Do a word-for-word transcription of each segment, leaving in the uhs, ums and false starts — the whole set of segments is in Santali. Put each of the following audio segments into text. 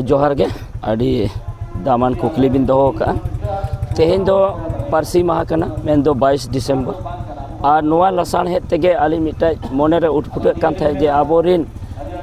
ᱡᱚᱦᱟᱨ ᱜᱮ, ᱟᱹᱰᱤ ᱫᱟᱢᱟᱱ ᱠᱩᱠᱞᱤ ᱵᱤᱱ ᱫᱚᱦᱚ ᱟᱠᱟᱫᱼᱟ᱾ ᱛᱮᱦᱮᱧ ᱫᱚ ᱯᱟᱹᱨᱥᱤ ᱢᱟᱦᱟ ᱠᱟᱱᱟ, ᱢᱮᱱᱫᱚ ᱵᱟᱭᱤᱥ ᱰᱤᱥᱮᱢᱵᱚᱨ᱾ ᱟᱨ ᱱᱚᱣᱟ ᱞᱟᱥᱟᱲᱦᱮᱫ ᱛᱮᱜᱮ ᱟᱹᱞᱤᱧ ᱢᱤᱫᱴᱮᱡ ᱢᱚᱱᱮᱨᱮ ᱩᱴᱯᱷᱩᱴᱟᱹᱜ ᱠᱟᱱ ᱛᱟᱦᱮᱸᱫ ᱡᱮ ᱟᱵᱚᱨᱤᱱ,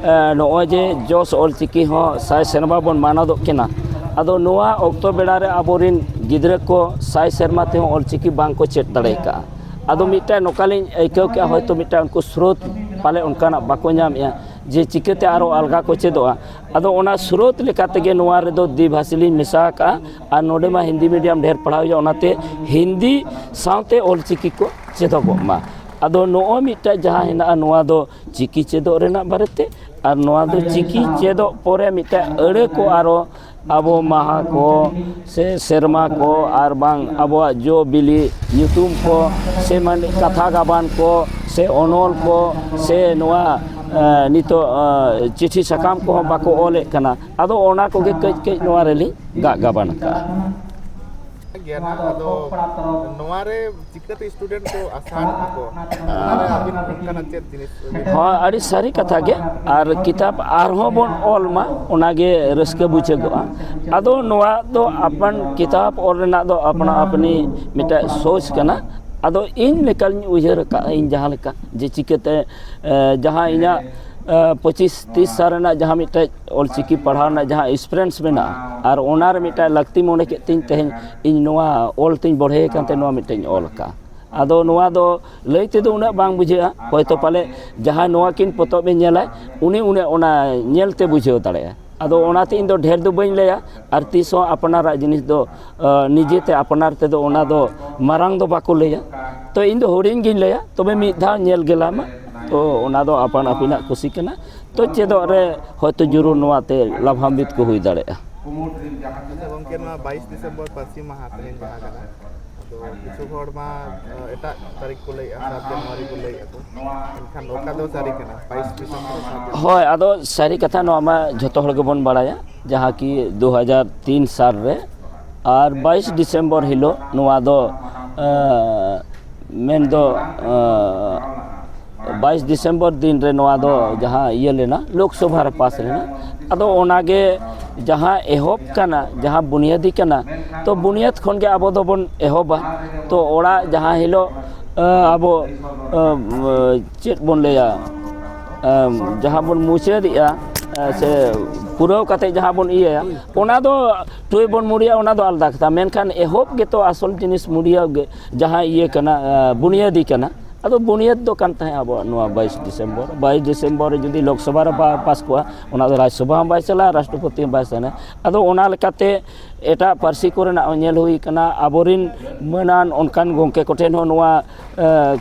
ᱮ, ᱱᱚᱜᱼᱚᱭ ᱡᱮ ᱡᱚᱥ ᱚᱞᱪᱤᱠᱤ ᱦᱚᱸ ᱥᱟᱭ ᱥᱮᱨᱢᱟ ᱵᱚᱱ ᱢᱟᱱᱟᱣᱫᱚᱜ ᱠᱟᱱᱟ, ᱟᱫᱚ ᱱᱚᱣᱟ ᱚᱠᱛᱚ ᱵᱮᱲᱟ ᱨᱮ ᱟᱵᱚᱨᱤᱱ ᱜᱤᱫᱽᱨᱟᱹ ᱠᱚ ᱥᱟᱭ ᱥᱮᱨᱢᱟ ᱛᱮᱦᱚᱸ ᱚᱞᱪᱤᱠᱤ ᱵᱟᱝ ᱠᱚ ᱪᱮᱫ ᱫᱟᱲᱮ ᱟᱠᱟᱫᱼᱟ᱾ ᱟᱫᱚ ᱢᱤᱫᱴᱮᱱ ᱱᱚᱝᱠᱟᱞᱤᱧ ᱟᱹᱭᱠᱟᱹᱣ ᱠᱮᱫᱼᱟ, ᱦᱚᱭᱛᱳ ᱢᱤᱫᱴᱮᱱ ᱩᱱᱠᱩ ᱥᱨᱳᱛ ᱯᱟᱞᱮ ᱚᱱᱠᱟᱱᱟᱜ ᱵᱟᱠᱚ ᱧᱟᱢᱮᱫᱼᱟ ᱡᱮ ᱪᱤᱠᱟᱹᱛᱮ ᱟᱨᱚ ᱟᱞᱜᱟ ᱠᱚ ᱪᱮᱫᱚᱜᱼᱟ᱾ ᱟᱫᱚ ᱚᱱᱟ ᱥᱨᱳᱛ ᱞᱮᱠᱟ ᱛᱮᱜᱮ ᱱᱚᱣᱟ ᱨᱮᱫᱚ ᱫᱤᱵᱷᱟᱥᱤ ᱞᱤᱧ ᱢᱮᱥᱟ ᱟᱠᱟᱫᱼᱟ᱾ ᱟᱨ ᱱᱚᱰᱮ ᱢᱟ ᱦᱤᱱᱫᱤ ᱢᱤᱰᱤᱭᱟᱢ ᱰᱷᱮᱨ ᱯᱟᱲᱦᱟᱣ ᱦᱩᱭᱩᱜᱼᱟ, ᱚᱱᱟᱛᱮ ᱦᱤᱱᱫᱤ ᱥᱟᱶᱛᱮ ᱚᱞᱪᱤᱠᱤ ᱠᱚ ᱪᱮᱫᱚᱜᱚᱜ ᱢᱟ᱾ ᱟᱫᱚ ᱱᱚᱜᱼᱚᱭ ᱢᱤᱫᱴᱮᱡ ᱡᱟᱦᱟᱸ ᱦᱮᱱᱟᱜᱼᱟ, ᱱᱚᱣᱟ ᱫᱚ ᱪᱤᱠᱤ ᱪᱮᱫᱚᱜ ᱨᱮᱱᱟᱜ ᱵᱟᱨᱮᱛᱮ, ᱟᱨ ᱱᱚᱣᱟ ᱫᱚ ᱪᱤᱠᱤ ᱪᱮᱫᱚᱜ ᱯᱚᱨᱮ ᱢᱤᱫᱴᱮᱡ ᱟᱹᱲᱟᱹ ᱠᱚ ᱟᱨᱚ ᱟᱵᱚ ᱢᱟᱦᱟ ᱠᱚ ᱥᱮ ᱥᱮᱨᱢᱟ ᱠᱚ ᱟᱨ ᱵᱟᱝ ᱟᱵᱚᱣᱟᱜ ᱡᱚ ᱵᱤᱞᱤ ᱧᱩᱛᱩᱢ ᱠᱚ ᱥᱮ ᱢᱟᱱᱮ ᱠᱟᱛᱷᱟ ᱜᱟᱵᱟᱱ ᱠᱚ ᱥᱮ ᱚᱱᱚᱞ ᱠᱚ ᱥᱮ ᱱᱚᱣᱟ, ᱮ, ᱱᱤᱛᱚᱜ, ᱮ, ᱪᱤᱴᱷᱤ ᱥᱟᱠᱟᱢ ᱠᱚᱦᱚᱸ ᱵᱟᱠᱚ ᱚᱞᱮᱫ ᱠᱟᱱᱟ᱾ ᱟᱫᱚ ᱚᱱᱟ ᱠᱚᱜᱮ ᱠᱟᱹᱡ ᱠᱟᱹᱡ ᱱᱚᱣᱟ ᱨᱮᱞᱤᱧ ᱜᱟᱜ ᱜᱟᱵᱟᱱ ᱟᱠᱟᱫᱼᱟ᱾ ᱜᱮᱭᱟ ᱱᱟᱦᱟᱜ᱾ ᱟᱫᱚ ᱱᱚᱣᱟ ᱨᱮ ᱪᱤᱠᱟᱹᱛᱮ ᱥᱴᱩᱰᱮᱱᱴ ᱠᱚ ᱟᱥᱟᱱ ᱟᱠᱚ, ᱚᱱᱟ ᱨᱮ ᱟᱹᱵᱤᱱ ᱚᱱᱠᱟᱱᱟᱜ ᱪᱮᱫ ᱡᱤᱱᱤᱥ ᱵᱤᱱ ᱦᱚᱸ, ᱟᱹᱰᱤ ᱥᱟᱹᱨᱤ ᱠᱟᱛᱷᱟ ᱜᱮ᱾ ᱟᱨ ᱠᱤᱛᱟᱹᱵ ᱟᱨᱦᱚᱸ ᱵᱚᱱ ᱚᱞ ᱢᱟ, ᱚᱱᱟᱜᱮ ᱨᱟᱹᱥᱠᱟᱹ ᱵᱩᱡᱷᱟᱹᱜᱚᱜᱼᱟ᱾ ᱟᱫᱚ ᱱᱚᱣᱟ ᱫᱚ ᱟᱯᱟᱱ, ᱠᱤᱛᱟᱹᱵ ᱚᱞ ᱨᱮᱱᱟᱜ ᱫᱚ ᱟᱯᱱᱟ ᱟᱯᱱᱤ ᱢᱤᱫᱴᱮᱡ ᱥᱳᱪ ᱠᱟᱱᱟ᱾ ᱟᱫᱚ ᱤᱧ ᱞᱮᱠᱟᱧ ᱩᱭᱦᱟᱹᱨ ᱟᱠᱟᱫᱼᱟ, ᱤᱧ ᱡᱟᱦᱟᱸ ᱞᱮᱠᱟ ᱡᱮ ᱪᱤᱠᱟᱹᱛᱮ, ᱮ, ᱡᱟᱦᱟᱸ ᱤᱧᱟᱹᱜ, ᱮ, ᱯᱚᱸᱪᱤᱥ ᱛᱤᱥ ᱥᱟᱞ ᱨᱮᱱᱟᱜ ᱡᱟᱦᱟᱸ ᱢᱤᱫᱴᱮᱡ ᱚᱞᱪᱤᱠᱤ ᱯᱟᱲᱦᱟᱣ ᱨᱮᱱᱟᱜ ᱡᱟᱦᱟᱸ ᱮᱠᱥᱯᱤᱨᱤᱭᱮᱱᱥ ᱢᱮᱱᱟᱜᱼᱟ, ᱟᱨ ᱚᱱᱟ ᱨᱮ ᱢᱤᱫᱴᱮᱡ ᱞᱟᱹᱠᱛᱤ ᱢᱚᱱᱮ ᱠᱮᱫ ᱛᱤᱧ ᱛᱮᱦᱮᱧ ᱤᱧ ᱱᱚᱣᱟ ᱚᱞ ᱛᱤᱧ ᱵᱚᱲᱦᱮ ᱟᱠᱟᱱ ᱛᱮ ᱱᱚᱣᱟ ᱢᱤᱫᱴᱮᱡ ᱤᱧ ᱚᱞ ᱟᱠᱟᱫᱼᱟ᱾ ᱟᱫᱚ ᱱᱚᱣᱟ ᱫᱚ ᱞᱟᱹᱭ ᱛᱮᱫᱚ ᱩᱱᱟᱹᱜ ᱵᱟᱝ ᱵᱩᱡᱷᱟᱹᱜᱼᱟ, ᱦᱚᱭᱛᱳ ᱯᱟᱞᱮ ᱡᱟᱦᱟᱸᱭ ᱱᱚᱣᱟ ᱠᱤᱱ ᱯᱚᱛᱚᱵ ᱮ ᱧᱮᱞᱟᱭ, ᱩᱱᱤ ᱩᱱᱤ ᱚᱱᱟ ᱧᱮᱞ ᱛᱮ ᱵᱩᱡᱷᱟᱹᱣ ᱫᱟᱲᱮᱭᱟᱜᱼᱟ᱾ ᱟᱫᱚ ᱚᱱᱟᱛᱮ ᱤᱧ ᱫᱚ ᱰᱷᱮᱨ ᱫᱚ ᱵᱟᱹᱧ ᱞᱟᱹᱭᱟ, ᱟᱨ ᱛᱤᱥ ᱦᱚᱸ ᱟᱯᱱᱟᱨᱟᱜ ᱡᱤᱱᱤᱥ ᱫᱚ, ᱟᱸ, ᱱᱤᱡᱮᱛᱮ ᱟᱯᱱᱟᱨ ᱛᱮᱫᱚ ᱚᱱᱟ ᱫᱚ ᱢᱟᱨᱟᱝ ᱫᱚ ᱵᱟᱠᱚ ᱞᱟᱹᱭᱟ᱾ ᱛᱚ ᱤᱧ ᱫᱚ ᱦᱩᱰᱤᱧ ᱜᱤᱧ ᱞᱟᱹᱭᱟ, ᱛᱚᱵᱮ ᱢᱤᱫ ᱫᱷᱟᱣ ᱧᱮᱞ ᱜᱮᱞᱟᱭ ᱢᱟ᱾ ᱛᱚ ᱚᱱᱟ ᱫᱚ ᱟᱯᱟᱱ ᱟᱹᱯᱤᱱᱟᱜ ᱠᱩᱥᱤ ᱠᱟᱱᱟ᱾ ᱛᱚ ᱪᱮᱫᱚᱜ ᱨᱮ ᱦᱚᱭᱛᱳ ᱡᱚᱨᱩᱨ ᱱᱚᱣᱟ ᱛᱮ ᱞᱟᱵᱷᱟᱱᱵᱤᱛ ᱠᱚ ᱦᱩᱭ ᱫᱟᱲᱮᱭᱟᱜᱼᱟ᱾ ᱟᱪᱪᱷᱟ ᱜᱚᱢᱠᱮ, ᱱᱚᱣᱟ ᱵᱟᱭᱤᱥ ᱰᱤᱥᱮᱢᱵᱚᱨ ᱯᱟᱹᱨᱥᱤ ᱢᱟᱦᱟ ᱛᱮᱦᱮᱧ ᱡᱟᱦᱟᱸ ᱠᱟᱱᱟ, ᱟᱫᱚ ᱠᱤᱪᱷᱩ ᱦᱚᱲ ᱢᱟ, ᱮ, ᱮᱴᱟᱜ ᱛᱟᱹᱨᱤᱠᱷ ᱠᱚ ᱞᱟᱹᱭᱮᱫᱼᱟ, ᱥᱟᱛ ᱡᱟᱱᱩᱣᱟᱨᱤ ᱠᱚ ᱞᱟᱹᱭᱮᱫᱼᱟ ᱠᱚ, ᱢᱮᱱᱠᱷᱟᱱ ᱚᱠᱟ ᱫᱚ ᱥᱟᱹᱨᱤ ᱠᱟᱱᱟ? ᱵᱟᱭᱤᱥ ᱰᱤᱥᱮᱢᱵᱚᱨ ᱥᱟᱛ ᱡᱟᱱᱩᱣᱟᱨᱤ᱾ ᱦᱳᱭ, ᱟᱫᱚ ᱥᱟᱹᱨᱤ ᱠᱟᱛᱷᱟ ᱱᱚᱣᱟ ᱢᱟ ᱡᱷᱚᱛᱚ ᱦᱚᱲ ᱜᱮᱵᱚᱱ ᱵᱟᱲᱟᱭᱟ, ᱡᱟᱦᱟᱸ ᱠᱤ ᱫᱩ ᱦᱟᱡᱟᱨ ᱛᱤᱱ ᱥᱟᱞ ᱨᱮ ᱟᱨ ᱵᱟᱭᱤᱥ ᱰᱤᱥᱮᱢᱵᱚᱨ ᱦᱤᱞᱳᱜ ᱱᱚᱣᱟ ᱫᱚ, ᱮᱸ, ᱢᱮᱱᱫᱚ, ᱮᱸ, ᱵᱟᱭᱤᱥ ᱰᱤᱥᱮᱢᱵᱚᱨ ᱫᱤᱱ ᱨᱮ ᱱᱚᱣᱟ ᱫᱚ ᱡᱟᱦᱟᱸ ᱤᱭᱟᱹ ᱞᱮᱱᱟ, ᱞᱳᱠᱥᱚᱵᱷᱟ ᱨᱮ ᱯᱟᱥ ᱞᱮᱱᱟ᱾ ᱟᱫᱚ ᱚᱱᱟᱜᱮ ᱡᱟᱦᱟᱸ ᱮᱦᱚᱵ ᱠᱟᱱᱟ, ᱡᱟᱦᱟᱸ ᱵᱩᱱᱤᱭᱟᱹᱫᱤ ᱠᱟᱱᱟ, ᱛᱚ ᱵᱩᱱᱤᱭᱟᱹᱫ ᱠᱷᱚᱱ ᱜᱮ ᱟᱵᱚ ᱫᱚᱵᱚᱱ ᱮᱦᱚᱵᱟ᱾ ᱛᱚ ᱚᱲᱟᱜ ᱡᱟᱦᱟᱸ ᱦᱤᱞᱳᱜ ᱟᱵᱚ ᱪᱮᱫ ᱵᱚᱱ ᱞᱟᱹᱭᱟ, ᱡᱟᱦᱟᱸ ᱵᱚᱱ ᱢᱩᱪᱟᱹᱫᱮᱜᱼᱟ ᱥᱮ ᱯᱩᱨᱟᱹᱣ ᱠᱟᱛᱮ ᱡᱟᱦᱟᱸ ᱵᱚᱱ ᱤᱭᱟᱹᱭᱟ, ᱚᱱᱟ ᱫᱚ ᱴᱩᱭ ᱵᱚᱱ ᱢᱩᱲᱤᱭᱟ, ᱚᱱᱟ ᱫᱚ ᱟᱞᱟᱫᱟ ᱠᱟᱛᱷᱟ᱾ ᱢᱮᱱᱠᱷᱟᱱ ᱮᱦᱚᱵ ᱜᱮᱛᱚ ᱟᱥᱚᱞ ᱡᱤᱱᱤᱥ ᱢᱩᱲᱤᱭᱟᱹ ᱜᱮ, ᱡᱟᱦᱟᱸ ᱤᱭᱟᱹ ᱠᱟᱱᱟ, ᱵᱩᱱᱤᱭᱟᱹᱫᱤ ᱠᱟᱱᱟ᱾ ᱟᱫᱚ ᱵᱩᱱᱤᱭᱟᱹᱫ ᱫᱚ ᱠᱟᱱ ᱛᱟᱦᱮᱸᱫ ᱟᱵᱚᱣᱟᱜ ᱱᱚᱣᱟ ᱵᱟᱭᱤᱥ ᱰᱤᱥᱮᱢᱵᱚᱨ᱾ ᱵᱟᱭᱤᱥ ᱰᱤᱥᱮᱢᱵᱚᱨ ᱨᱮ ᱡᱩᱫᱤ ᱞᱳᱠᱥᱚᱵᱷᱟ ᱨᱮ ᱵᱟᱭ ᱯᱟᱥ ᱠᱚᱜᱼᱟ, ᱚᱱᱟ ᱫᱚ ᱨᱟᱡᱽᱥᱚᱵᱷᱟ ᱦᱚᱸ ᱵᱟᱭ ᱪᱟᱞᱟᱜᱼᱟ, ᱨᱟᱥᱴᱨᱚᱯᱚᱛᱤ ᱦᱚᱸ ᱵᱟᱭ ᱥᱮᱱᱟ᱾ ᱟᱫᱚ ᱚᱱᱟ ᱞᱮᱠᱟᱛᱮ ᱮᱴᱟᱜ ᱯᱟᱹᱨᱥᱤ ᱠᱚᱨᱮᱱᱟᱜ ᱦᱚᱸ ᱧᱮᱞ ᱦᱩᱭ ᱠᱟᱱᱟ᱾ ᱟᱵᱚᱨᱮᱱ ᱢᱟᱹᱱᱟᱱ ᱚᱱᱠᱟᱱ ᱜᱚᱢᱠᱮ ᱠᱚᱴᱷᱮᱱ ᱦᱚᱸ ᱱᱚᱣᱟ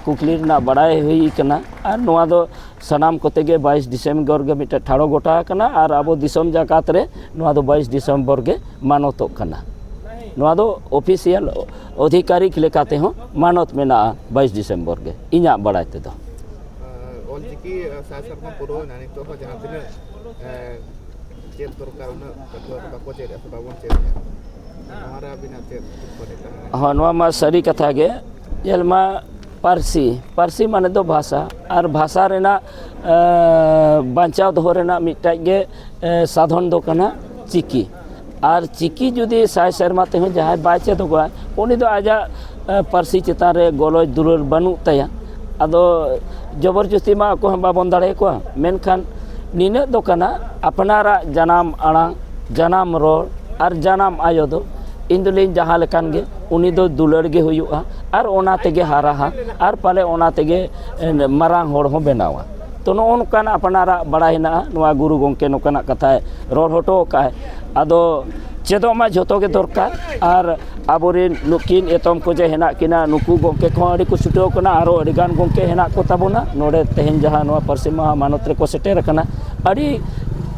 ᱠᱩᱠᱞᱤ ᱨᱮᱱᱟᱜ ᱵᱟᱲᱟᱭ ᱦᱩᱭ ᱠᱟᱱᱟ᱾ ᱟᱨ ᱱᱚᱣᱟ ᱫᱚ ᱥᱟᱱᱟᱢ ᱠᱚᱛᱮ ᱜᱮ ᱵᱟᱭᱤᱥ ᱰᱤᱥᱮᱢᱵᱚᱨ ᱜᱮ ᱢᱤᱫᱴᱮᱱ ᱴᱷᱟᱲᱚ ᱜᱚᱴᱟ ᱟᱠᱟᱱᱟ᱾ ᱟᱨ ᱟᱵᱚ ᱫᱤᱥᱚᱢ ᱡᱟᱠᱟᱛ ᱨᱮ ᱱᱚᱣᱟ ᱫᱚ ᱵᱟᱭᱤᱥ ᱰᱤᱥᱮᱢᱵᱚᱨ ᱜᱮ ᱢᱟᱱᱚᱛᱚᱜ ᱠᱟᱱᱟ᱾ ᱱᱚᱣᱟ ᱫᱚ ᱚᱯᱷᱤᱥᱤᱭᱟᱞ, ᱟᱫᱷᱤᱠᱟᱨᱤᱠ ᱞᱮᱠᱟ ᱛᱮᱦᱚᱸ ᱢᱟᱱᱚᱛ ᱢᱮᱱᱟᱜᱼᱟ ᱵᱟᱭᱤᱥ ᱰᱤᱥᱮᱢᱵᱚᱨ ᱜᱮ, ᱤᱧᱟᱹᱜ ᱵᱟᱲᱟᱭ ᱛᱮᱫᱚ᱾ ᱚᱞᱪᱤᱠᱤ ᱥᱟᱭ ᱥᱮᱨᱢᱟ ᱯᱩᱨᱟᱹᱣ ᱮᱱᱟ, ᱱᱤᱛᱚᱜ ᱦᱚᱸ ᱡᱟᱦᱟᱸ ᱛᱤᱱᱟᱹᱜ ᱪᱮᱫ ᱫᱚᱨᱠᱟᱨ, ᱩᱱᱟᱹᱜ ᱯᱟᱹᱴᱷᱩᱣᱟᱹ ᱠᱚ ᱵᱟᱠᱚ ᱪᱮᱫ ᱮᱫᱟ ᱥᱮ ᱵᱟᱵᱚᱱ ᱪᱮᱫ ᱮᱫᱟ, ᱱᱚᱣᱟ ᱨᱮ ᱟᱹᱵᱤᱱᱟᱜ ᱪᱮᱫ ᱴᱤᱯᱯᱚᱬᱤ ᱛᱟᱦᱮᱱᱟ? ᱦᱚᱸ, ᱱᱚᱣᱟ ᱢᱟ ᱥᱟᱹᱨᱤ ᱠᱟᱛᱷᱟ ᱜᱮ᱾ ᱧᱮᱞ ᱢᱟ, ᱯᱟᱹᱨᱥᱤ, ᱯᱟᱹᱨᱥᱤ ᱢᱟᱱᱮ ᱫᱚ ᱵᱷᱟᱥᱟ, ᱟᱨ ᱵᱷᱟᱥᱟ ᱨᱮᱱᱟᱜ ᱵᱟᱧᱪᱟᱣ ᱫᱚᱦᱚ ᱨᱮᱱᱟᱜ ᱢᱤᱫᱴᱟᱡ ᱜᱮ ᱥᱟᱫᱷᱚᱱ ᱫᱚ ᱠᱟᱱᱟ ᱪᱤᱠᱤ᱾ ᱟᱨ ᱪᱤᱠᱤ ᱡᱩᱫᱤ ᱥᱟᱭ ᱥᱮᱨᱢᱟ ᱛᱮᱦᱚᱸ ᱡᱟᱦᱟᱸᱭ ᱵᱟᱭ ᱪᱮᱫᱚᱜᱚᱜᱼᱟ, ᱩᱱᱤ ᱫᱚ ᱟᱡᱟᱜ ᱯᱟᱹᱨᱥᱤ ᱪᱮᱛᱟᱱ ᱨᱮ ᱜᱚᱨᱚᱡᱽ ᱫᱩᱞᱟᱹᱲ ᱵᱟᱹᱱᱩᱜ ᱛᱟᱭᱟ᱾ ᱟᱫᱚ ᱡᱚᱵᱚᱨ ᱡᱚᱥᱛᱤ ᱢᱟ ᱚᱠᱚᱭ ᱦᱚᱸ ᱵᱟᱵᱚᱱ ᱫᱟᱲᱮᱭᱟᱠᱚᱣᱟ, ᱢᱮᱱᱠᱷᱟᱱ ᱱᱤᱱᱟᱹᱜ ᱫᱚ ᱠᱟᱱᱟ, ᱟᱯᱱᱟᱨᱟᱜ ᱡᱟᱱᱟᱢ ᱟᱲᱟᱝ, ᱡᱟᱱᱟᱢ ᱨᱚᱲ ᱟᱨ ᱡᱟᱱᱟᱢ ᱟᱭᱳ ᱫᱚ ᱤᱧ ᱫᱚᱞᱤᱧ ᱡᱟᱦᱟᱸ ᱞᱮᱠᱟᱱ ᱜᱮ, ᱩᱱᱤ ᱫᱚ ᱫᱩᱞᱟᱹᱲ ᱜᱮ ᱦᱩᱭᱩᱜᱼᱟ ᱟᱨ ᱚᱱᱟ ᱛᱮᱜᱮ ᱦᱟᱨᱟᱜᱼᱟ ᱟᱨ ᱯᱟᱞᱮ ᱚᱱᱟ ᱛᱮᱜᱮ ᱢᱟᱨᱟᱝ ᱦᱚᱲ ᱦᱚᱸ ᱵᱮᱱᱟᱣᱟ᱾ ᱛᱚ ᱱᱚᱜᱼᱚ ᱱᱚᱝᱠᱟᱱ ᱟᱯᱱᱟᱨᱟᱜ ᱵᱟᱲᱟᱭ ᱦᱮᱱᱟᱜᱼᱟ, ᱱᱚᱣᱟ ᱜᱩᱨᱩ ᱜᱚᱢᱠᱮ ᱱᱚᱝᱠᱟᱱᱟᱜ ᱠᱟᱛᱷᱟᱭ ᱨᱚᱲ ᱦᱚᱴᱚ ᱟᱠᱟᱫᱼᱟᱭ᱾ ᱟᱫᱚ ᱪᱮᱫᱚᱜ ᱢᱟ ᱡᱷᱚᱛᱚ ᱜᱮ ᱫᱚᱨᱠᱟᱨ᱾ ᱟᱨ ᱟᱵᱚᱨᱮᱱ ᱱᱩᱠᱤᱱ ᱮᱛᱚᱢ ᱠᱚ ᱡᱮ ᱦᱮᱱᱟᱜ ᱠᱤᱱᱟ, ᱱᱩᱠᱩ ᱜᱚᱢᱠᱮ ᱠᱚᱦᱚᱸ ᱟᱹᱰᱤ ᱠᱚ ᱪᱷᱩᱴᱟᱹᱣ ᱠᱟᱱᱟ, ᱟᱨᱚ ᱟᱹᱰᱤ ᱜᱟᱱ ᱜᱚᱢᱠᱮ ᱦᱮᱱᱟᱜ ᱠᱚ ᱛᱟᱵᱚᱱᱟ ᱱᱚᱰᱮ ᱛᱮᱦᱮᱧ ᱡᱟᱦᱟᱸ ᱱᱚᱣᱟ ᱯᱟᱹᱨᱥᱤ ᱢᱟᱦᱟ ᱢᱟᱱᱚᱛ ᱨᱮᱠᱚ ᱥᱮᱴᱮᱨ ᱟᱠᱟᱱᱟ, ᱟᱹᱰᱤ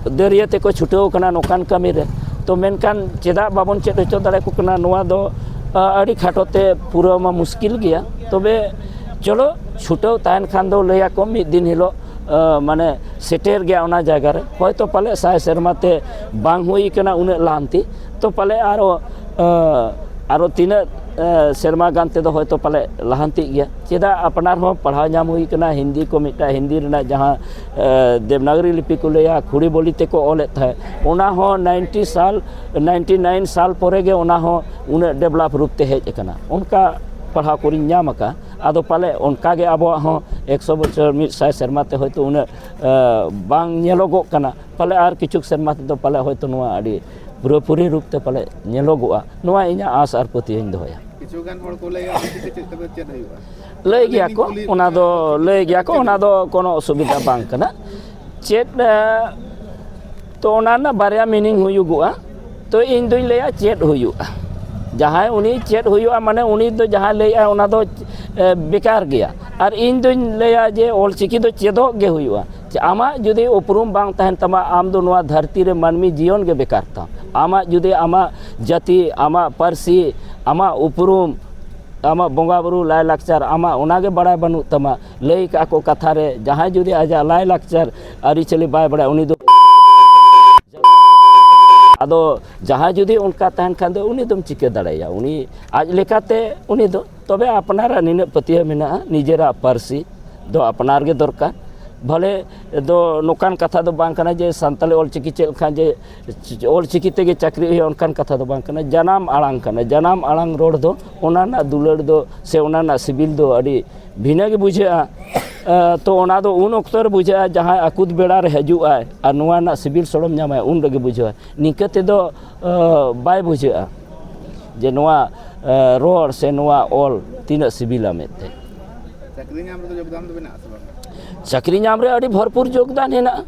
ᱫᱟᱹᱨᱭᱟᱹ ᱛᱮᱠᱚ ᱪᱷᱩᱴᱟᱹᱣ ᱠᱟᱱᱟ ᱱᱚᱝᱠᱟᱱ ᱠᱟᱹᱢᱤ ᱨᱮ᱾ ᱛᱚ ᱢᱮᱱᱠᱷᱟᱱ ᱪᱮᱫᱟᱜ ᱵᱟᱵᱚᱱ ᱪᱮᱫ ᱦᱚᱪᱚ ᱫᱟᱲᱮ ᱠᱚ ᱠᱟᱱᱟ, ᱱᱚᱣᱟ ᱫᱚ ᱟ, ᱟᱹᱰᱤ ᱠᱷᱟᱴᱚ ᱛᱮ ᱯᱩᱨᱟᱹᱣ ᱢᱟ ᱢᱩᱥᱠᱤᱞ ᱜᱮᱭᱟ᱾ ᱛᱚᱵᱮ ᱪᱚᱞᱚ, ᱪᱷᱩᱴᱟᱹᱣ ᱛᱟᱦᱮᱱ ᱠᱷᱟᱱ ᱫᱚ ᱞᱟᱹᱭᱟᱠᱚ ᱢᱤᱫ ᱫᱤᱱ ᱦᱤᱞᱳᱜ ᱟ, ᱢᱟᱱᱮ ᱥᱮᱴᱮᱨ ᱜᱮᱭᱟ ᱚᱱᱟ ᱡᱟᱭᱜᱟ ᱨᱮ᱾ ᱦᱚᱭᱛᱳ ᱯᱟᱞᱮ ᱥᱟᱭ ᱥᱮᱨᱢᱟ ᱛᱮ ᱵᱟᱝ ᱦᱩᱭ ᱠᱟᱱᱟ ᱩᱱᱟᱹᱜ ᱞᱟᱦᱟᱱᱛᱤ, ᱛᱚ ᱯᱟᱞᱮ ᱟᱨᱚ, ᱟ, ᱟᱨᱚ ᱛᱤᱱᱟᱹᱜ ᱥᱮᱨᱢᱟ ᱜᱟᱱ ᱛᱮᱫᱚ ᱦᱚᱭᱛᱳ ᱯᱟᱞᱮ ᱞᱟᱦᱟᱱᱛᱤᱜ ᱜᱮᱭᱟ᱾ ᱪᱮᱫᱟᱜ, ᱟᱯᱱᱟᱨ ᱦᱚᱸ ᱯᱟᱲᱦᱟᱣ ᱧᱟᱢ ᱦᱩᱭ ᱠᱟᱱᱟ, ᱦᱤᱱᱫᱤ ᱠᱚ ᱢᱤᱫᱴᱟᱝ, ᱦᱤᱱᱫᱤ ᱨᱮᱱᱟᱜ ᱡᱟᱦᱟᱸ ᱫᱮᱵᱽᱱᱟᱜᱚᱨᱤ ᱞᱤᱯᱤ ᱠᱚ ᱞᱟᱹᱭᱟ, ᱠᱷᱩᱲᱤ ᱵᱚᱞᱤ ᱛᱮᱠᱚ ᱚᱞᱮᱫ ᱛᱟᱦᱮᱸᱫ, ᱚᱱᱟ ᱦᱚᱸ ᱱᱟᱭᱤᱱᱴᱤ ᱥᱟᱞ, ᱱᱟᱭᱤᱱᱴᱤ ᱱᱟᱭᱤᱱ ᱥᱟᱞ ᱯᱚᱨᱮ ᱜᱮ ᱚᱱᱟ ᱦᱚᱸ ᱩᱱᱟᱹᱜ ᱰᱮᱵᱷᱞᱚᱯ ᱨᱩᱯ ᱛᱮ ᱦᱮᱡ ᱟᱠᱟᱱᱟ, ᱚᱱᱠᱟ ᱯᱟᱲᱦᱟᱣ ᱠᱚᱨᱮᱧ ᱧᱟᱢ ᱟᱠᱟᱫ᱾ ᱟᱫᱚ ᱯᱟᱞᱮ ᱚᱱᱠᱟ ᱜᱮ ᱟᱵᱚᱣᱟᱜ ᱦᱚᱸ ᱮᱠᱥᱚ ᱵᱚᱪᱷᱚᱨ, ᱢᱤᱫ ᱥᱟᱭ ᱥᱮᱨᱢᱟ ᱛᱮ ᱦᱚᱭᱛᱳ ᱩᱱᱟᱹᱜ ᱵᱟᱝ ᱧᱮᱞᱚᱜᱚᱜ ᱠᱟᱱᱟ, ᱯᱟᱞᱮ ᱟᱨ ᱠᱤᱪᱷᱩ ᱥᱮᱨᱢᱟ ᱛᱮᱫᱚ ᱯᱟᱞᱮ ᱦᱚᱭᱛᱳ ᱱᱚᱣᱟ ᱟᱹᱰᱤ ᱯᱩᱨᱟᱹᱯᱩᱨᱤ ᱨᱩᱯ ᱛᱮ ᱯᱟᱞᱮ ᱧᱮᱞᱚᱜᱚᱜᱼᱟ, ᱱᱚᱣᱟ ᱤᱧᱟᱹᱜ ᱟᱸᱥ ᱟᱨ ᱯᱟᱹᱛᱭᱟᱹᱣ ᱤᱧ ᱫᱚᱦᱚᱭᱟ᱾ ᱠᱤᱪᱷᱩ ᱜᱟᱱ ᱦᱚᱲ ᱠᱚ ᱞᱟᱹᱭᱟ ᱪᱤᱠᱤ ᱛᱮ ᱪᱮᱫ ᱠᱟᱛᱮ ᱪᱮᱫ ᱦᱩᱭᱩᱜᱼᱟ? ᱞᱟᱹᱭ ᱜᱮᱭᱟ ᱠᱚ, ᱚᱱᱟ ᱫᱚ ᱞᱟᱹᱭ ᱜᱮᱭᱟ ᱠᱚ, ᱚᱱᱟ ᱫᱚ ᱠᱳᱱᱳ ᱚᱥᱩᱵᱤᱫᱷᱟ ᱵᱟᱝ ᱠᱟᱱᱟ᱾ ᱪᱮᱫ, ᱮ, ᱛᱚ ᱚᱱᱟ ᱨᱮᱱᱟᱜ ᱵᱟᱨᱭᱟ ᱢᱤᱱᱤᱝ ᱦᱩᱭᱩᱜᱚᱜᱼᱟ᱾ ᱛᱚ ᱤᱧ ᱫᱩᱧ ᱞᱟᱹᱭᱟ ᱪᱮᱫ ᱦᱩᱭᱩᱜᱼᱟ, ᱡᱟᱦᱟᱸᱭ ᱩᱱᱤ ᱪᱮᱫ ᱦᱩᱭᱩᱜᱼᱟ, ᱢᱟᱱᱮ ᱩᱱᱤ ᱫᱚ ᱡᱟᱦᱟᱸᱭ ᱞᱟᱹᱭᱮᱜᱼᱟ ᱚᱱᱟ ᱫᱚ, ᱮ, ᱵᱮᱠᱟᱨ ᱜᱮᱭᱟ᱾ ᱟᱨ ᱤᱧ ᱫᱩᱧ ᱞᱟᱹᱭᱟ ᱡᱮ ᱚᱞᱪᱤᱠᱤ ᱫᱚ ᱪᱮᱫᱚᱜ ᱜᱮ ᱦᱩᱭᱩᱜᱼᱟ᱾ ᱪᱮ ᱟᱢᱟᱜ ᱡᱩᱫᱤ ᱩᱯᱨᱩᱢ ᱵᱟᱝ ᱛᱟᱦᱮᱱ ᱛᱟᱢᱟ, ᱟᱢ ᱫᱚ ᱱᱚᱣᱟ ᱫᱷᱟᱹᱨᱛᱤ ᱨᱮ ᱢᱟᱹᱱᱢᱤ ᱡᱤᱭᱚᱱ ᱜᱮ ᱵᱮᱠᱟᱨ ᱛᱟᱢ᱾ ᱟᱢᱟᱜ ᱡᱩᱫᱤ ᱟᱢᱟᱜ ᱡᱟᱹᱛᱤ, ᱟᱢᱟᱜ ᱯᱟᱹᱨᱥᱤ, ᱟᱢᱟᱜ ᱩᱯᱨᱩᱢ, ᱟᱢᱟᱜ ᱵᱚᱸᱜᱟ ᱵᱩᱨᱩ, ᱞᱟᱭᱼᱞᱟᱠᱪᱟᱨ, ᱟᱢᱟᱜ ᱚᱱᱟ ᱜᱮ ᱵᱟᱲᱟᱭ ᱵᱟᱹᱱᱩᱜ ᱛᱟᱢᱟ, ᱞᱟᱹᱭ ᱠᱟᱜᱼᱟ ᱠᱚ ᱠᱟᱛᱷᱟ ᱨᱮ, ᱡᱟᱦᱟᱸᱭ ᱡᱩᱫᱤ ᱟᱡᱟᱜ ᱞᱟᱭᱼᱞᱟᱠᱪᱟᱨ ᱟᱹᱨᱤᱪᱟᱹᱞᱤ ᱵᱟᱭ ᱵᱟᱲᱟᱭᱟ, ᱩᱱᱤ ᱫᱚ ᱟᱫᱚ ᱡᱟᱦᱟᱸᱭ ᱡᱩᱫᱤ ᱚᱱᱠᱟ ᱛᱟᱦᱮᱱ ᱠᱷᱟᱱ ᱫᱚ ᱩᱱᱤ ᱫᱚᱢ ᱪᱤᱠᱟᱹ ᱫᱟᱲᱮᱭᱟᱭᱟ? ᱩᱱᱤ ᱟᱡ ᱞᱮᱠᱟᱛᱮ ᱩᱱᱤ ᱫᱚ, ᱛᱚᱵᱮ ᱟᱯᱱᱟᱨᱟᱜ ᱱᱤᱱᱟᱹᱜ ᱯᱟᱹᱛᱭᱟᱹᱣ ᱢᱮᱱᱟᱜᱼᱟ, ᱱᱤᱡᱮᱨᱟᱜ ᱯᱟᱹᱨᱥᱤ ᱫᱚ ᱟᱯᱱᱟᱨ ᱜᱮ ᱫᱚᱨᱠᱟᱨ᱾ ᱵᱷᱟᱞᱮ ᱫᱚ ᱱᱚᱝᱠᱟᱱ ᱠᱟᱛᱷᱟ ᱫᱚ ᱵᱟᱝ ᱠᱟᱱᱟ ᱡᱮ ᱥᱟᱱᱛᱟᱲᱤ ᱚᱞᱪᱤᱠᱤ ᱪᱮᱫ ᱞᱮᱠᱷᱟᱱ ᱡᱮ ᱚᱞᱪᱤᱠᱤ ᱛᱮᱜᱮ ᱪᱟᱹᱠᱨᱤ ᱦᱩᱭᱩᱜᱼᱟ, ᱚᱱᱠᱟᱱ ᱠᱟᱛᱷᱟ ᱫᱚ ᱵᱟᱝ ᱠᱟᱱᱟ᱾ ᱡᱟᱱᱟᱢ ᱟᱲᱟᱝ ᱠᱟᱱᱟ, ᱡᱟᱱᱟᱢ ᱟᱲᱟᱝ ᱨᱚᱲ ᱫᱚ, ᱚᱱᱟ ᱨᱮᱱᱟᱜ ᱫᱩᱞᱟᱹᱲ ᱫᱚ ᱥᱮ ᱚᱱᱟ ᱨᱮᱱᱟᱜ ᱥᱤᱵᱤᱞ ᱫᱚ ᱟᱹᱰᱤ ᱵᱷᱤᱱᱟᱹ ᱜᱮ ᱵᱩᱡᱷᱟᱹᱜᱼᱟ᱾ ᱮ, ᱛᱚ ᱚᱱᱟ ᱫᱚ ᱩᱱ ᱚᱠᱛᱚ ᱨᱮ ᱵᱩᱡᱷᱟᱹᱜᱼᱟ, ᱡᱟᱦᱟᱸᱭ ᱟᱹᱠᱩᱛ ᱵᱮᱲᱟ ᱨᱮ ᱦᱤᱡᱩᱜ ᱟᱭ ᱟᱨ ᱱᱚᱣᱟ ᱨᱮᱱᱟᱜ ᱥᱤᱵᱤᱞ ᱥᱚᱲᱚᱢ ᱧᱟᱢᱟᱭ, ᱩᱱ ᱨᱮᱜᱮ ᱵᱩᱡᱷᱟᱹᱣᱟ᱾ ᱱᱤᱝᱠᱟᱹ ᱛᱮᱫᱚ, ᱮ, ᱵᱟᱭ ᱵᱩᱡᱷᱟᱹᱜᱼᱟ ᱡᱮ ᱱᱚᱣᱟ, ᱮ, ᱨᱚᱲ ᱥᱮ ᱱᱚᱣᱟ ᱚᱞ ᱛᱤᱱᱟᱹᱜ ᱥᱤᱵᱤᱞᱟ ᱢᱮᱱᱛᱮ᱾ ᱪᱟᱹᱠᱨᱤ ᱧᱟᱢ ᱨᱮᱫᱚ ᱡᱳᱜᱽᱫᱟᱱ ᱫᱚ ᱢᱮᱱᱟᱜᱼᱟ ᱥᱮ ᱵᱟᱝ? ᱪᱟᱹᱠᱨᱤ ᱧᱟᱢ ᱨᱮ ᱟᱹᱰᱤ ᱵᱷᱚᱨᱯᱩᱨ ᱡᱳᱜᱽᱫᱟᱱ ᱦᱮᱱᱟᱜᱼᱟ᱾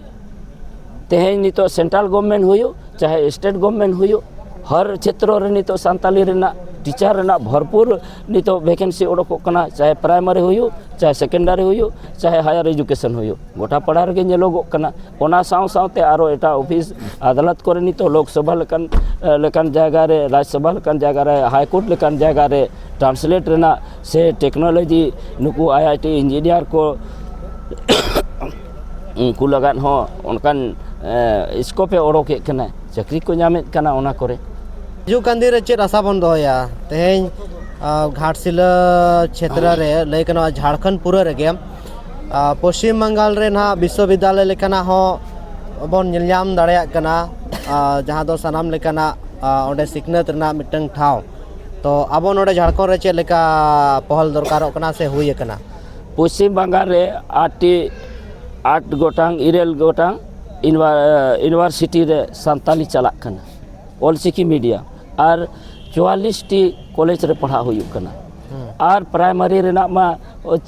ᱛᱮᱦᱮᱧ ᱱᱤᱛᱚᱜ ᱥᱮᱱᱴᱨᱟᱞ ᱜᱚᱵᱷᱢᱮᱱᱴ ᱦᱩᱭᱩᱜ, ᱪᱟᱦᱮ ᱥᱴᱮᱴ ᱜᱚᱵᱷᱢᱮᱱᱴ ᱦᱩᱭᱩᱜ, ᱦᱚᱨ ᱪᱷᱮᱛᱨᱚ ᱨᱮ ᱱᱤᱛᱚᱜ ᱥᱟᱱᱛᱟᱞᱤ ᱨᱮᱱᱟᱜ ᱴᱤᱪᱟᱨ ᱨᱮᱱᱟᱜ ᱵᱷᱚᱨᱯᱩᱨ ᱱᱤᱛᱚᱜ ᱵᱷᱮᱠᱮᱱᱥᱤ ᱚᱰᱚᱠᱚᱜ ᱠᱟᱱᱟ, ᱪᱟᱦᱮ ᱯᱨᱟᱭᱢᱟᱨᱤ ᱦᱩᱭᱩᱜ, ᱪᱟᱦᱮ ᱥᱮᱠᱮᱱᱰᱟᱨᱤ ᱦᱩᱭᱩᱜ, ᱪᱟᱦᱮ ᱦᱟᱭᱟᱨ ᱮᱡᱩᱠᱮᱥᱚᱱ ᱦᱩᱭᱩᱜ, ᱜᱚᱴᱟ ᱯᱟᱲᱟ ᱨᱮᱜᱮ ᱧᱮᱞᱚᱜᱚᱜ ᱠᱟᱱᱟ᱾ ᱚᱱᱟ ᱥᱟᱶ ᱥᱟᱶᱛᱮ ᱟᱨᱚ ᱮᱴᱟᱜ ᱚᱯᱷᱤᱥ ᱟᱫᱟᱞᱚᱛ ᱠᱚᱨᱮ ᱱᱤᱛᱚᱜ ᱞᱳᱠᱥᱚᱵᱷᱟ ᱞᱮᱠᱟᱱ, ᱮ, ᱞᱮᱠᱟᱱ ᱡᱟᱭᱜᱟ ᱨᱮ, ᱨᱟᱡᱽᱥᱚᱵᱷᱟ ᱞᱮᱠᱟᱱ ᱡᱟᱭᱜᱟ ᱨᱮ, ᱦᱟᱭᱠᱳᱨᱴ ᱞᱮᱠᱟᱱ ᱡᱟᱭᱜᱟ ᱨᱮ ᱴᱨᱟᱱᱥᱞᱮᱴ ᱨᱮᱱᱟᱜ ᱥᱮ ᱴᱮᱠᱱᱳᱞᱚᱡᱤ, ᱱᱩᱠᱩ ᱟᱭ ᱟᱭ ᱴᱤ ᱤᱧᱡᱤᱱᱤᱭᱟᱨ ᱠᱚ ᱩᱱᱠᱩ ᱞᱟᱜᱟᱫ ᱦᱚᱸ ᱚᱱᱠᱟᱱ, ᱮ, ᱥᱠᱳᱯ ᱮ ᱚᱰᱚᱠᱮᱫ ᱠᱟᱱᱟ, ᱪᱟᱹᱠᱨᱤ ᱠᱚ ᱧᱟᱢᱮᱫ ᱠᱟᱱᱟ ᱚᱱᱟ ᱠᱚᱨᱮ᱾ ᱦᱤᱡᱩᱜ ᱠᱟᱱ ᱫᱤᱱ ᱨᱮ ᱪᱮᱫ ᱟᱥᱟ ᱵᱚᱱ ᱫᱚᱦᱚᱭᱟ? ᱛᱮᱦᱮᱧ ᱟᱨ ᱜᱷᱟᱴᱥᱤᱞᱟᱹ ᱪᱷᱮᱛᱨᱚ ᱨᱮ ᱞᱟᱹᱭ ᱜᱟᱱᱚᱜᱼᱟ, ᱡᱷᱟᱲᱠᱷᱚᱸᱰ ᱯᱩᱨᱟᱹ ᱨᱮᱜᱮ ᱟᱨ ᱯᱚᱥᱪᱤᱢ ᱵᱟᱝᱜᱟᱞ ᱨᱮ ᱱᱟᱦᱟᱜ ᱵᱤᱥᱥᱚᱵᱤᱫᱽᱫᱟᱞᱚᱭ ᱞᱮᱠᱟᱱᱟᱜ ᱦᱚᱸ ᱵᱚᱱ ᱧᱮᱞ ᱧᱟᱢ ᱫᱟᱲᱮᱭᱟᱜ ᱠᱟᱱᱟ, ᱟᱨ ᱡᱟᱦᱟᱸ ᱫᱚ ᱥᱟᱱᱟᱢ ᱞᱮᱠᱟᱱᱟᱜ ᱟᱨ ᱚᱸᱰᱮ ᱥᱤᱠᱷᱱᱟᱹᱛ ᱨᱮᱱᱟᱜ ᱢᱤᱫᱴᱟᱝ ᱴᱷᱟᱶ᱾ ᱛᱚ ᱟᱵᱚ ᱱᱚᱰᱮ ᱡᱷᱟᱲᱠᱷᱚᱸᱰ ᱨᱮ ᱪᱮᱫ ᱞᱮᱠᱟ ᱯᱚᱦᱚᱞ ᱫᱚᱨᱠᱟᱨᱚᱜ ᱠᱟᱱᱟ ᱥᱮ ᱦᱩᱭ ᱟᱠᱟᱱᱟ? ᱯᱚᱥᱪᱤᱢ ᱵᱟᱝᱜᱟᱞ ᱨᱮ ᱟᱴ ᱴᱤ ᱟᱴ ᱜᱚᱴᱟᱝ ᱤᱨᱟᱹᱞ ᱜᱚᱴᱟᱝ ᱤᱱᱵᱷᱟᱨ- ᱤᱭᱩᱱᱤᱵᱷᱟᱨᱥᱤᱴᱤ ᱨᱮ ᱥᱟᱱᱛᱟᱞᱤ ᱪᱟᱞᱟᱜ ᱠᱟᱱᱟ, ᱚᱞᱪᱤᱠᱤ ᱢᱤᱰᱤᱭᱟᱢ, ᱟᱨ ᱪᱩᱣᱟᱞᱤᱥ ᱴᱤ ᱠᱚᱞᱮᱡᱽ ᱨᱮ ᱯᱟᱲᱦᱟᱜ ᱦᱩᱭᱩᱜ ᱠᱟᱱᱟ᱾ ᱟᱨ ᱯᱨᱟᱭᱢᱟᱨᱤ ᱨᱮᱱᱟᱜ ᱢᱟ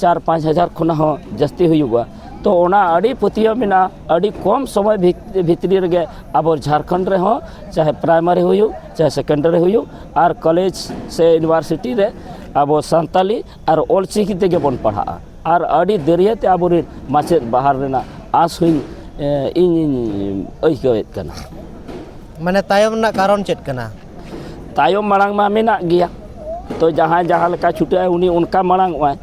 ᱪᱟᱨ ᱯᱟᱸᱪ ᱦᱟᱡᱟᱨ ᱠᱷᱚᱱᱟᱜ ᱦᱚᱸ ᱡᱟᱹᱥᱛᱤ ᱦᱩᱭᱩᱜᱼᱟ᱾ ᱛᱚ ᱚᱱᱟ ᱟᱹᱰᱤ ᱯᱟᱹᱛᱭᱟᱹᱣ ᱢᱮᱱᱟᱜᱼᱟ, ᱟᱹᱰᱤ ᱠᱚᱢ ᱥᱚᱢᱚᱭ ᱵᱷᱤᱛ- ᱵᱷᱤᱛᱨᱤ ᱨᱮᱜᱮ ᱟᱵᱚ ᱡᱷᱟᱲᱠᱷᱚᱸᱰ ᱨᱮᱦᱚᱸ ᱪᱟᱦᱮ ᱯᱨᱟᱭᱢᱟᱨᱤ ᱦᱩᱭᱩᱜ ᱪᱟᱦᱮ ᱥᱮᱠᱮᱱᱰᱟᱨᱤ ᱦᱩᱭᱩᱜ ᱟᱨ ᱠᱚᱞᱮᱡᱽ ᱥᱮ ᱤᱭᱩᱱᱤᱵᱷᱟᱨᱥᱤᱴᱤ ᱨᱮ ᱟᱵᱚ ᱥᱟᱱᱛᱟᱞᱤ ᱟᱨ ᱚᱞᱪᱤᱠᱤ ᱛᱮᱜᱮ ᱵᱚᱱ ᱯᱟᱲᱦᱟᱜᱼᱟ᱾ ᱟᱨ ᱟᱹᱰᱤ ᱫᱟᱹᱨᱭᱟᱹᱛᱮ ᱟᱵᱚᱨᱮᱱ ᱢᱟᱪᱮᱫ ᱵᱟᱦᱟᱞ ᱨᱮᱱᱟᱜ ᱟᱸᱥ ᱦᱚᱸᱧ ᱤᱧᱤᱧ ᱟᱹᱭᱠᱟᱹᱣᱮᱫ ᱠᱟᱱᱟ᱾ ᱢᱟᱱᱮ ᱛᱟᱭᱚᱢ ᱨᱮᱱᱟᱜ ᱠᱟᱨᱚᱱ ᱪᱮᱫ ᱠᱟᱱᱟ? ᱛᱟᱭᱚᱢ ᱢᱟᱲᱟᱝ ᱢᱟ ᱢᱮᱱᱟᱜ ᱜᱮᱭᱟ᱾ ᱛᱚ ᱡᱟᱦᱟᱸᱭ ᱡᱟᱦᱟᱸ ᱞᱮᱠᱟ ᱪᱷᱩᱴᱟᱹᱜᱼᱟᱭ, ᱩᱱᱤ ᱚᱱᱠᱟ ᱢᱟᱲᱟᱝ ᱚᱜᱼᱟᱭ᱾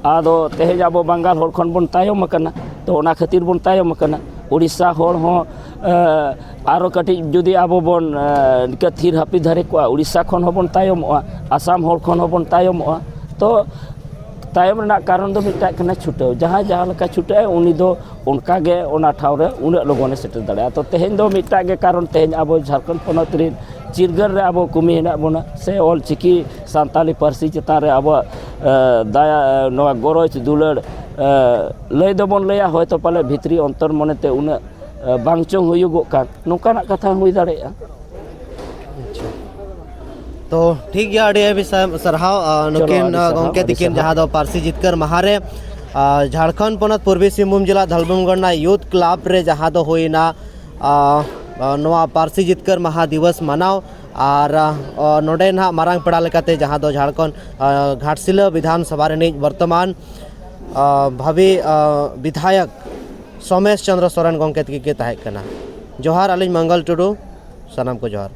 ᱟᱫᱚ ᱛᱮᱦᱮᱧ ᱟᱵᱚ ᱵᱟᱝᱜᱟᱞ ᱦᱚᱲ ᱠᱷᱚᱱ ᱵᱚᱱ ᱛᱟᱭᱚᱢ ᱟᱠᱟᱱᱟ᱾ ᱛᱚ ᱚᱱᱟ ᱠᱷᱟᱹᱛᱤᱨ ᱵᱚᱱ ᱛᱟᱭᱚᱢ ᱟᱠᱟᱱᱟ᱾ ᱩᱲᱤᱥᱥᱟ ᱦᱚᱲ ᱦᱚᱸ ᱟᱨᱚ ᱠᱟᱹᱴᱤᱡ ᱡᱩᱫᱤ ᱟᱵᱚ ᱵᱚᱱ ᱱᱤᱝᱠᱟᱹ ᱛᱷᱤᱨ ᱦᱟᱹᱯᱤᱫ ᱫᱷᱟᱨᱮ ᱠᱚᱜᱼᱟ, ᱩᱲᱤᱥᱥᱟ ᱠᱷᱚᱱ ᱦᱚᱸᱵᱚᱱ ᱛᱟᱭᱚᱢᱚᱜᱼᱟ, ᱟᱥᱟᱢ ᱦᱚᱲ ᱠᱷᱚᱱ ᱦᱚᱸᱵᱚᱱ ᱛᱟᱭᱚᱢᱚᱜᱼᱟ᱾ ᱛᱚ ᱛᱟᱭᱚᱢ ᱨᱮᱱᱟᱜ ᱠᱟᱨᱚᱱ ᱫᱚ ᱢᱤᱫᱴᱟᱜ ᱠᱟᱱᱟ ᱪᱷᱩᱴᱟᱹᱣ᱾ ᱡᱟᱦᱟᱸᱭ ᱡᱟᱦᱟᱸ ᱞᱮᱠᱟ ᱪᱷᱩᱴᱟᱹᱜᱼᱟᱭ, ᱩᱱᱤ ᱫᱚ ᱚᱱᱠᱟ ᱜᱮ ᱚᱱᱟ ᱴᱷᱟᱶ ᱨᱮ ᱩᱱᱟᱹᱜ ᱞᱚᱜᱚᱱᱮ ᱥᱮᱴᱮᱨ ᱫᱟᱲᱮᱭᱟᱜᱼᱟ᱾ ᱛᱚ ᱛᱮᱦᱮᱧ ᱫᱚ ᱢᱤᱫᱴᱟᱜ ᱜᱮ ᱠᱟᱨᱚᱱ, ᱛᱮᱦᱮᱧ ᱟᱵᱚ ᱡᱷᱟᱲᱠᱷᱚᱸᱰ ᱯᱚᱱᱚᱛ ᱨᱮᱱ ᱪᱤᱨᱜᱟᱹᱞ ᱨᱮ ᱟᱵᱚ ᱠᱚᱢᱤ ᱦᱮᱱᱟᱜ ᱵᱚᱱᱟ, ᱥᱮ ᱚᱞ ᱪᱤᱠᱤ ᱥᱟᱱᱛᱟᱞᱤ ᱯᱟᱹᱨᱥᱤ ᱪᱮᱛᱟᱱ ᱨᱮ ᱟᱵᱚᱣᱟᱜ ᱫᱟᱭᱟ, ᱱᱚᱣᱟ ᱜᱚᱨᱚᱡᱽ ᱫᱩᱞᱟᱹᱲ ᱞᱟᱹᱭ ᱫᱚᱵᱚᱱ ᱞᱟᱹᱭᱟ, ᱦᱚᱭᱛᱳ ᱯᱟᱞᱮ ᱵᱷᱤᱛᱨᱤ ᱚᱱᱛᱚᱨ ᱢᱚᱱᱮᱛᱮ ᱩᱱᱟᱹᱜ ᱵᱟᱝ ᱪᱚᱝ ᱦᱩᱭᱩᱜᱚᱜ ᱠᱟᱱ, ᱱᱚᱝᱠᱟᱱᱟᱜ ᱠᱟᱛᱷᱟ ᱦᱚᱸ ᱦᱩᱭ ᱫᱟᱲᱮᱭᱟᱜᱼᱟ᱾ ᱛᱚ ᱴᱷᱤᱠ ᱜᱮᱭᱟ, ᱟᱹᱰᱤ ᱟᱹᱰᱤ ᱥᱟ- ᱥᱟᱨᱦᱟᱣ᱾ ᱟᱨ ᱪᱚᱞᱚ, ᱱᱩᱠᱤᱱ ᱟᱹᱰᱤ ᱟᱨ ᱥᱟᱨᱦᱟᱣ, ᱜᱚᱢᱠᱮ ᱟᱹᱰᱤ ᱛᱤᱠᱤᱱ ᱥᱟᱨᱦᱟᱣ᱾ ᱡᱟᱦᱟᱸ ᱫᱚ ᱯᱟᱹᱨᱥᱤ ᱡᱤᱛᱠᱟᱹᱨ ᱢᱟᱦᱟ ᱨᱮ ᱟᱨ ᱡᱷᱟᱲᱠᱷᱚᱸᱰ ᱯᱚᱱᱚᱛ ᱯᱩᱨᱵᱤ ᱥᱤᱝᱵᱷᱩᱢ ᱡᱮᱞᱟ ᱫᱷᱟᱞᱵᱷᱩᱢᱜᱚᱲ ᱨᱮᱱᱟᱜ ᱭᱩᱛᱷ ᱠᱞᱟᱵᱽ ᱨᱮ ᱡᱟᱦᱟᱸ ᱫᱚ ᱦᱩᱭᱱᱟ ᱟᱨ, ᱟᱨ ᱱᱚᱣᱟ ᱯᱟᱹᱨᱥᱤ ᱡᱤᱛᱠᱟᱹᱨ ᱢᱟᱦᱟ ᱫᱤᱵᱚᱥ ᱢᱟᱱᱟᱣ᱾ ᱟᱨ ᱟᱨ ᱱᱚᱰᱮ ᱱᱟᱦᱟᱜ ᱢᱟᱨᱟᱝ ᱯᱮᱲᱟ ᱞᱮᱠᱟᱛᱮ ᱡᱟᱦᱟᱸ ᱫᱚ ᱡᱷᱟᱲᱠᱷᱚᱸᱰ ᱟᱨ ᱜᱷᱟᱴᱥᱤᱞᱟᱹ ᱵᱤᱫᱷᱟᱱ ᱥᱚᱵᱷᱟ ᱨᱤᱱᱤᱡ ᱵᱚᱨᱛᱚᱢᱟᱱ ᱟᱨ ᱵᱷᱟᱵᱤ ᱟᱨ ᱵᱤᱫᱷᱟᱭᱚᱠ ᱥᱳᱢᱮᱥ ᱪᱚᱸᱫᱽᱨᱚ ᱥᱚᱨᱮᱱ ᱜᱚᱢᱠᱮ ᱛᱤᱠᱤᱱ ᱠᱤᱱ ᱛᱟᱦᱮᱸ ᱠᱟᱱᱟ᱾ ᱡᱚᱦᱟᱨ, ᱟᱹᱞᱤᱧ ᱢᱚᱝᱜᱚᱞ ᱴᱩᱰᱩ, ᱥᱟᱱᱟᱢ ᱠᱚ ᱡᱚᱦᱟᱨ᱾